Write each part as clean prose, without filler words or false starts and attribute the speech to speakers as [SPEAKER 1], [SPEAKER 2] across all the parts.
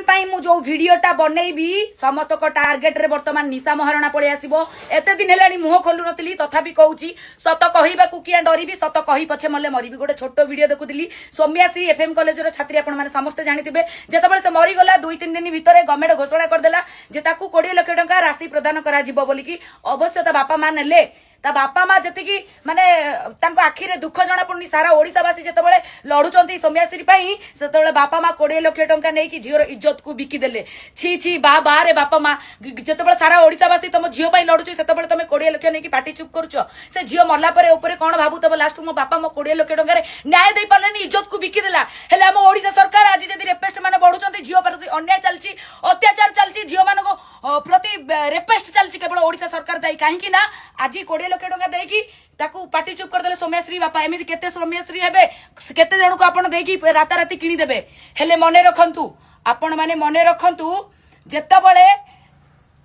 [SPEAKER 1] ପାଇଁ ମୁଁ ଯୋଉ ଭିଡିଓଟା ବନେଇବି, ସମସ୍ତଙ୍କ ଟାର୍ଗେଟରେ ବର୍ତ୍ତମାନ ନିଶା ମହାରଣା ପଳେଇ ଆସିବ। ଏତେ ଦିନ ହେଲାଣି ମୁହଁ ଖୋଲୁ ନଥିଲି, ତଥାପି କହୁଛି, ସତ କହିବାକୁ କିଏ ଡରିବି? ସତ କହି ପଛେ ମଲେ ମରିବି। ଗୋଟେ ଛୋଟ ଭିଡିଓ ଦେଖୁଥିଲି। ସୌମ୍ୟାଶ୍ରୀ, ଏଫଏମ୍ କଲେଜର ଛାତ୍ରୀ, ଆପଣମାନେ ସମସ୍ତେ ଜାଣିଥିବେ। ଯେତେବେଳେ ସେ ମରିଗଲା, 2-3 ଦିନ ଭିତରେ ଗଭର୍ଣ୍ଣମେଣ୍ଟ ଘୋଷଣା କରିଦେଲା ଯେ ତାକୁ 20 ଲକ୍ଷ ଟଙ୍କା ରାଶି ପ୍ରଦାନ କରାଯିବ ବୋଲିକି। ଅବଶ୍ୟ ତା ବାପା ମା ନେଲେ। ତା ବାପା ମା ଯେତିକି ମାନେ ତାଙ୍କ ଆଖିରେ ଦୁଃଖ ଜଣା ପଡୁନି। ସାରା ଓଡିଶାବାସୀ ଯେତେବେଳେ ଲଢୁଛନ୍ତି ସୌମ୍ୟାଶ୍ରୀ ପାଇଁ, ସେତେବେଳେ ବାପା ମା 20 ଲକ୍ଷ ଟଙ୍କା ନେଇକି ଝିଅର ଇଜ୍ଜତକୁ ବିକିଦେଲେ। ଛି ଛି, ବା ବାରେ ବାପା ମା। ଯେତେବେଳେ ସାରା ଓଡିଶାବାସୀ ତମ ଝିଅ ପାଇଁ ଲଢୁଛି, ସେତେବେଳେ ତମେ 20 ଲକ୍ଷ ନେଇକି ପାଟି ଚୁପ୍ କରୁଛ। ସେ ଝିଅ ମଲା ପରେ ଉପରେ କଣ ଭାବୁଥିବ ଲାଷ୍ଟ, ମୋ ବାପା ମୋ 20 ଲକ୍ଷ ଟଙ୍କାରେ ନ୍ୟାୟ ଦେଇପାରିଲେନି, ଇଜ୍ଜତକୁ ବିକିଦେଲା। ହେଲେ ଆମ ଓଡିଶା ସରକାର, ଆଜି ଯଦି ରେପେଷ୍ଟ ମାନେ ବଢୁଛନ୍ତି, ଝିଅ ପ୍ରତି ଅନ୍ୟାୟ ଚାଲିଛି, ଅତ୍ୟାଚାର ଚାଲିଛି, ଝିଅମାନଙ୍କ ପ୍ରତି ରେପେଷ୍ଟ ଚାଲିଛି, କେବଳ ଓଡିଶା ସରକାର ଦାୟୀ। କାହିଁକି ନା ଆଜି 20 ଲକ୍ଷ ଟଙ୍କା ଦେଇକି ତାକୁ ପାଟି ଚୁପ୍ କରିଦେଲେ ସୌମ୍ୟାଶ୍ରୀ ବାପା। ଏମିତି କେତେ ସୌମ୍ୟାଶ୍ରୀ ହେବେ? କେତେ ଜଣକୁ ଆପଣ ଦେଇକି ରାତାରାତି କିଣିଦେବେ? ହେଲେ ମନେ ରଖନ୍ତୁ, ଆପଣ ମାନେ ମନେ ରଖନ୍ତୁ, ଯେତେବେଳେ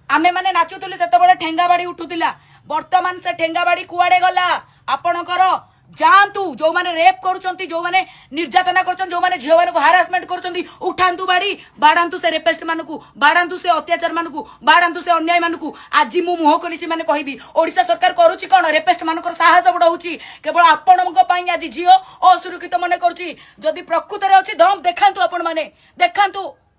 [SPEAKER 1] ଆମେ ମାନେ ନାଚୁଥିଲୁ, ସେତେବେଳେ ଠେଙ୍ଗା ବାଡି ଉଠୁଥିଲା। ବର୍ତ୍ତମାନ ସେ ଠେଙ୍ଗା ବାଡି କୁଆଡେ ଗଲା ଆପଣଙ୍କର? ଯାଆନ୍ତୁ, ଯୋଉମାନେ ରେପ୍ କରୁଛନ୍ତି, ଯୋଉମାନେ ନିର୍ଯାତନା କରୁଛନ୍ତି, ଯୋଉମାନେ ଝିଅମାନଙ୍କୁ ହାରାସମେଣ୍ଟ କରୁଛନ୍ତି, ଉଠାନ୍ତୁ ବାଡି, ବାଡାନ୍ତୁ ସେ ରେପେଷ୍ଟ ମାନଙ୍କୁ, ବାଡାନ୍ତୁ ସେ ଅତ୍ୟାଚାର ମାନଙ୍କୁ, ବାଡାନ୍ତୁ ସେ ଅନ୍ୟାୟ ମାନଙ୍କୁ। ଆଜି ମୁଁ ମୁହଁ ଖୋଲିଛି ମାନେ କହିବି, ଓଡିଶା ସରକାର କରୁଛି କଣ? ରେପେଷ୍ଟ ମାନଙ୍କର ସାହସ ବଢଉଛି। କେବଳ ଆପଣଙ୍କ ପାଇଁ ଆଜି ଝିଅ ଅସୁରକ୍ଷିତ ମନେ କରୁଛି। ଯଦି ପ୍ରକୃତରେ ଅଛି ଦମ, ଦେଖାନ୍ତୁ, ଆପଣ ମାନେ ଦେଖାନ୍ତୁ।